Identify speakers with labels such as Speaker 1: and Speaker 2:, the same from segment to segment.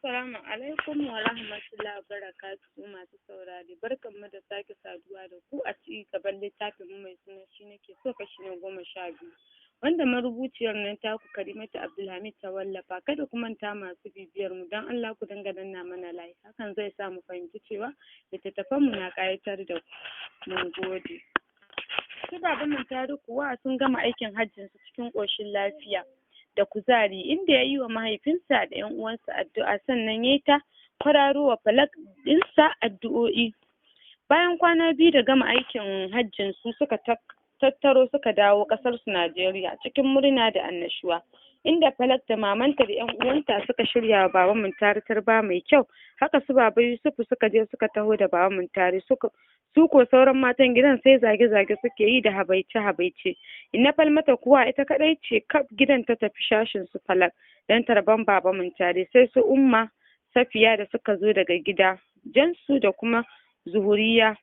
Speaker 1: Assalamu alaikum wa rahmatullahi wa barakatuhu. Masu saurare, barkanmu da sake saduwa da ku a ci gaban littafin mu mai suna Shi Nake So, kashi na 12, wanda marubuciyar nan taku Karimatu Abdulhamid ta wallafa. Kada ku manta, masu bibiyar mu, don Allah ku dinga danna mana like, hakan zai sa mu fahimci cewa littattafan mu na ƙayatar da ku. Mun gode. Su Baba Muntari kuwa sun gama aikin hajjin su cikin ƙoshin lafiya da kuzari, inda ya yi wa mahaifinsa da ƴan uwansa addu'a, sannan yayi ta kwararo wa Falak ɗinsa addu'o'i. Bayan kwana 2 da gama aikin hajjin su, suka tattaro suka dawo ƙasar su Najeriya cikin murna da annashuwa, inda Falak da mamanta da ƴan uwanta suka shirya wa Baba Muntari tarba mai kyau. Haka su Baba Yusufu suka je suka taho da Baba Muntari. Suka su ko sauran matan gidan sai zage-zage suke yi da habaice-habaice. Inna Falmata kuwa ita kaɗai ce kaf gidan ta tafi shashin su Falak don tarban Baba Muntari, sai su Umma Safiya da suka zo daga gida jansu da kuma Zuhuriya.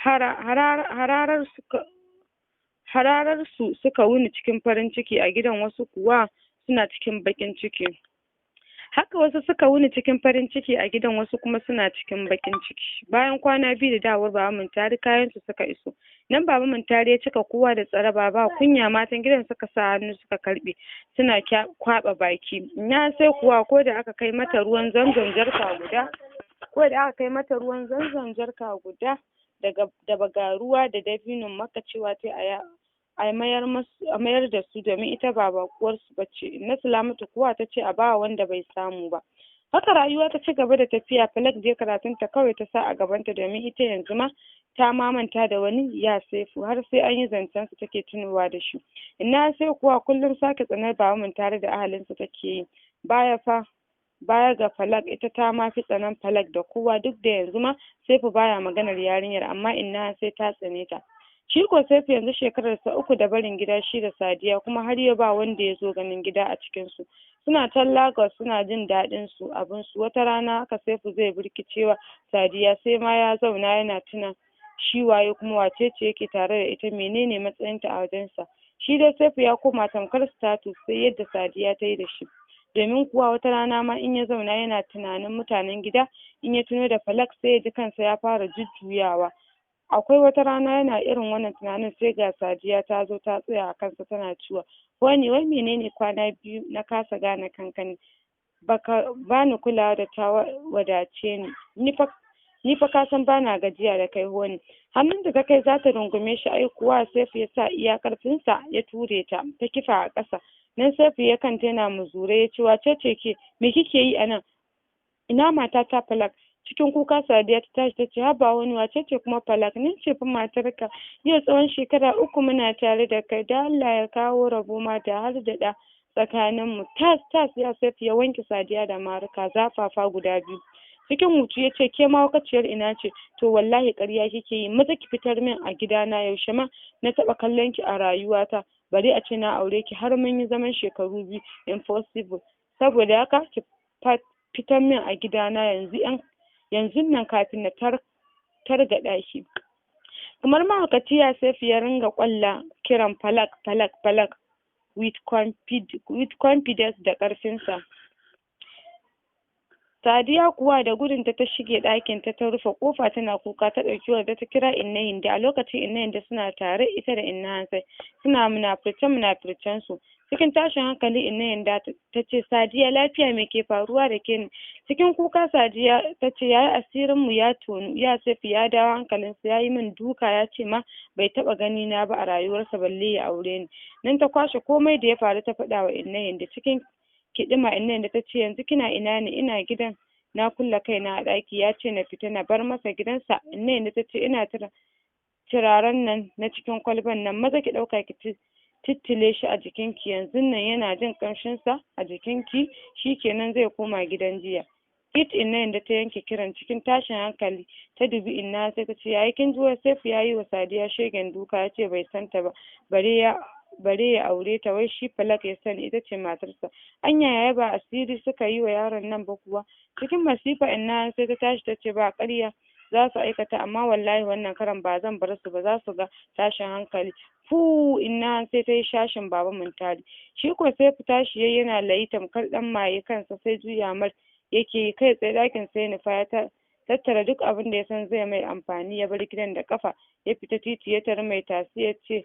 Speaker 1: Hararar suka hararar su suka wuni cikin farin ciki a gidan, wasu kuwa suna cikin baƙin ciki. Haka wasu suka wuni cikin farin ciki a gidan, wasu kuma suna cikin baƙin ciki. Bayan kwana 2 da dawowar Baba Muntari, kayan su suka iso. Nan Baba Muntari ya cika kowa da tsaraba ba kunya. Matan gidan suka sa hannu suka karɓe, suna kwaɓa baki. Na sai kuwa ko da aka kai mata ruwan Zamzam jarka guda, ko da aka kai mata ruwan Zamzam jarka guda daga da bagaruwa da dabinon Makka, cewa tayi a mayar masu, a mayar da su, domin ita ba baƙuwar su bace. Inna Salamatu kuwa tace a bawa wanda bai samu ba. Haka rayuwa ta ci gaba da tafiya. Falak dai karatun ta kawai ta sa a gabanta, domin ita yanzu ma ta ma manta da wani Ya Saifu, har sai an yi zancen sa take tunowa da shi. Inna sai kuwa kullum sake tsanar Baba Muntari da ahalinsa take yi. Baya fa baya ga Falak, ita ta ma fi tsanan Falak da kowa, duk da yanzu ma Saifu baya maganar yarinyar, amma Inna sai ta tsane ta. Shi ko Saifu yanzu shekarar sa 3 da barin gida shi da Sadiya, kuma har yau ba wanda ya zo ganin gida a cikin su. Suna can Lagos suna jin daɗin su abin su. Wata rana haka Saifu zai birkicewa Sadiya, sai ma ya zauna yana tuna shi waye kuma wacece yake tare da ita, menene matsayinta a wajen sa. Shi dai Saifu ya koma tamkar statue, sai yadda Sadiya tayi da shi. Domin kuwa wata rana ma in ya zauna yana tunanin mutanen gida, in ya tuno da Falak sai ya ji kansa ya fara jujjuyawa. Akwai wata rana yana irin wannan tunanin, sai ga Sadiya ta zo ta tsaya a kansa tana cewa, "Wani wai menene kwana biyu na kasa gane kanka ne? Baka bani kulawa da ta wadace ni. Ni fa ka san bana gajiya da kai, Honey." Hannun da ta kai zata rungume shi, ai kuwa Saifu ya sa iya karfinsa ya ture ta, ta kifa a ƙasa. Nan Saifu ya kanta yana muzurai ya ce, "Wacece ke? Me kike yi a nan? Ina matata Falak?" Cikin kuka Sadiya ta tashi tace, "Haba wani, wacece kuma Falak? Ni ce fa matarka. Yau tsawon shekara 3 muna tare da kai, da Allah ya kawo rabo ma da har da ɗa tsakanin mu." Tas tas ya Saifu ya wanke Sadiya da maruka zafafa guda biyu. Cikin huci yace, "Ke mahaukaciyar ina ce? To wallahi ƙarya kike yi. Maza ki fitar min a gidana. Yaushe ma na taɓa kallon ki a rayuwata, bare a ce na aure ki har mun yi zaman shekaru 2? Impossible. Saboda haka ki fitar min a gidana yanzu yan yanzun nan kafin na targaɗa ki." Kamar mahaukaci Ya Saifu ya ringa ƙwalla kiran Falak, Falak, Falak with confidence da ƙarfin sa. Sadiya kuwa da gudun ta ta shige ɗakin ta, ta rufe ƙofa tana kuka. Ta ɗauki wayarta ta kira Inna Hinde. A lokacin Inna Hinde suna tare ita da Inna Hansai, suna munafurce munafurcen su. Cikin tashin hankali Inna Hinde ta ce, "Sadiya, lafiya? Me ke faruwa da ke ne?" Cikin kuka Sadiya ta ce, "Yaya, asirin mu ya tonu. Ya Saifu ya dawo hankalinsa, ya yi min duka, ya ce ma bai taɓa gani na ba a rayuwarsa balle ya aure ni." Nan ta kwashe komai da ya faru ta faɗa wa Inna Hinde. Cikin kiɗima Inna Hinde ta ce, "Yanzu kina ina ne?" "Ina gidan, na kulle kaina a ɗaki. Ya ce na fita na bar masa gidansa." Inna Hinde ta ce, "Ina turaren nan na cikin kwalban nan? Maza ki ɗauka ki tittile shi a jikinki yanzun nan. Yana jin ƙamshin sa a jikinki, shikenan zai koma gidan jiya." Kit Inna Hinde ta yanke kiran. Cikin tashin hankali ta dubi Inna sai ta ce, "Yaya, kin ji wai Saifu ya yi wa Sadiya shegen duka. Ya ce bai san ta ba bare ya aure ta, wai shi Falak ya sani, ita ce matarsa. Anya yaya, ba asiri suka yi wa yaron nan ba kuwa?" Cikin masifa Inna sai ta tashi ta ce, "Ba ƙarya za su aikata, amma wallahi wannan karon ba zan bar su ba, za su ga tashin hankali." Fu Inna sai ta yi shashin Baba Muntari. Shi ko sai tashi yayi yana layi tamkar ɗan maye, kansa sai juya mar. yake yi. Kai tsaye ɗakin sa ya nufa, ya tattara duk abinda ya san zai mai amfani, ya bar gidan da ƙafa, ya fita titi, ya tari mai tasi, yace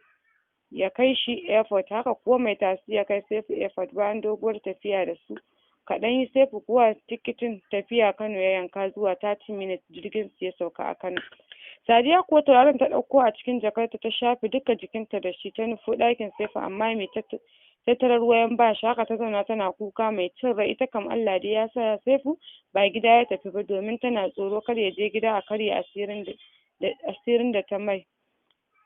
Speaker 1: ya kai shi airport. Haka kuwa mai tasi ya kai Saifu airport bayan doguwar tafiya da su kaɗan. Saifu kuwa tikitin tafiya Kano ya yanka. Zuwa 30 minutes jirgin su ya sauka a Kano. Sadiya kuwa turaren ta ɗauko a cikin jakarta, ta shafe duka jikinta da shi, ta nufo ɗakin Saifu, amma me ta tarar? Wayan bashi. Haka ta zauna tana kuka mai cin rai. Ita kam Allah dai ya sa Saifu ba gida ya tafi ba, domin tana tsoro kar ya je gida a karya asirin da ta mai.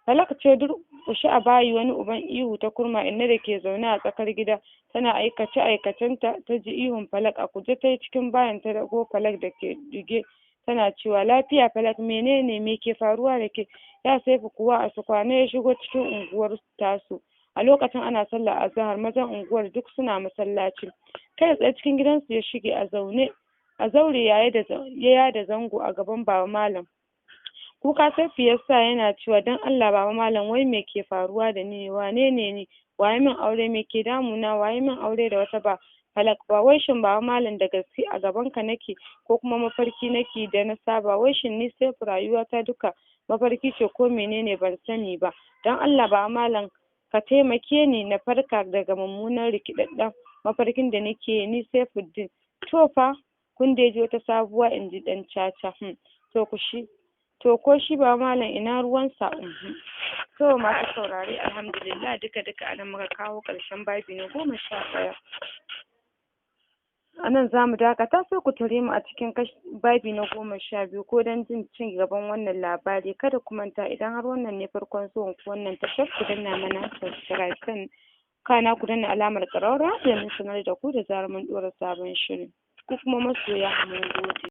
Speaker 1: Falak ce durƙushe a bayi, wani uban ihu ta kurma. Inna da ke zaune a tsakar gida tana aikace aikacenta ta ji ihun Falak. A guje tayi cikin bayin, ta ɗago Falak da ke ɗige, tana cewa, "Lafiya Falak? Menene? Me ke faruwa da ke?" Ya Saifu kuwa a sukwane ya shigo cikin unguwar tasu. A lokacin ana sallar azahar, mazan unguwar duk suna masallaci. Kai tsaye cikin gidansu ya shige. A zaune a zaure ya yada zango a gaban Baba Malam. Kuka Saifu ya sa yana cewa, "Don Allah Baba Malam, wai me ke faruwa da ni? Wanene ni? Wa ya min aure? Me ke damuna? Wa ya min aure da wata ba Falak ba? Wai shin Baba Malam, da gaske a gaban ka nake, ko kuma mafarki nake da na saba? Wai shin ni Saifu rayuwata duka mafarki ce ko menene? Ban sani ba. Don Allah Baba Malam, ka taimake ni na farka daga mummunan rikidadden mafarkin da nake yi. Ni Saifuddin." "To fa, kun dai ji wata sabuwa," inji ɗan caca. To ko shi Baba Malam ina ruwansa? To masu saurare, alhamdulillah, duka duka anan muka kawo ƙarshen babi na 11. Anan zamu dakata, sai ku tare mu a cikin babi na 12 ko don jin ci gaban wannan labari. Kada ku manta, idan har wannan ne farkon zuwan ku wannan tashar, ku danna mana subscribe, kan kana ku danna alamar ƙararrawa domin sanar da ku da zarar mun ɗora sabon shiri. Ku kuma masoya, mun gode.